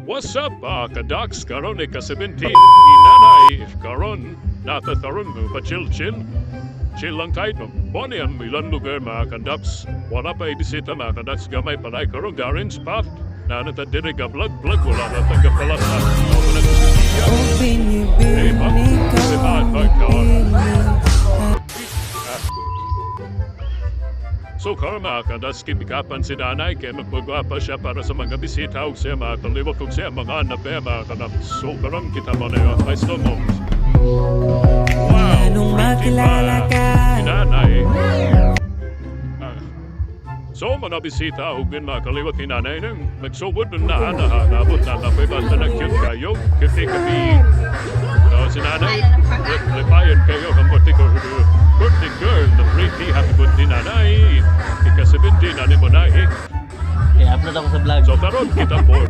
What's up, kadaks? Karon ika-17 ni nanay. Karon, natataron mo pa chill chill. Chill lang tayo. Boni ang ilang lugar, mga kadaks. Wala pa ibisita, mga kadaks. Gamay palay karon garin spot. Nanata dire ga vlog vlog, wala na tagapalat na. Ako na kusikiya. Eh, ba? Diba, ba, So karon, mga kadas, kipikapan si nanay kay magpagwapa siya para sa mga bisita ug siya mga kaliwat ug siya mga nabe, mga kadas. So karon kita mo na yung pwesto mo. Wow! Nung Pretty makilala pa. ka. Si nanay. Ah. So mga bisita ug mga kaliwat ni nanay nang nagsugod na na nabot na na basta na cute kayo. Cute kabi. So si nanay, lipayon kayo ang birthday ko. Birthday girl, the pretty happy birthday, nanay. Ika-17 na ni mo na eh. Kaya upload ako sa vlog. So karon kita po.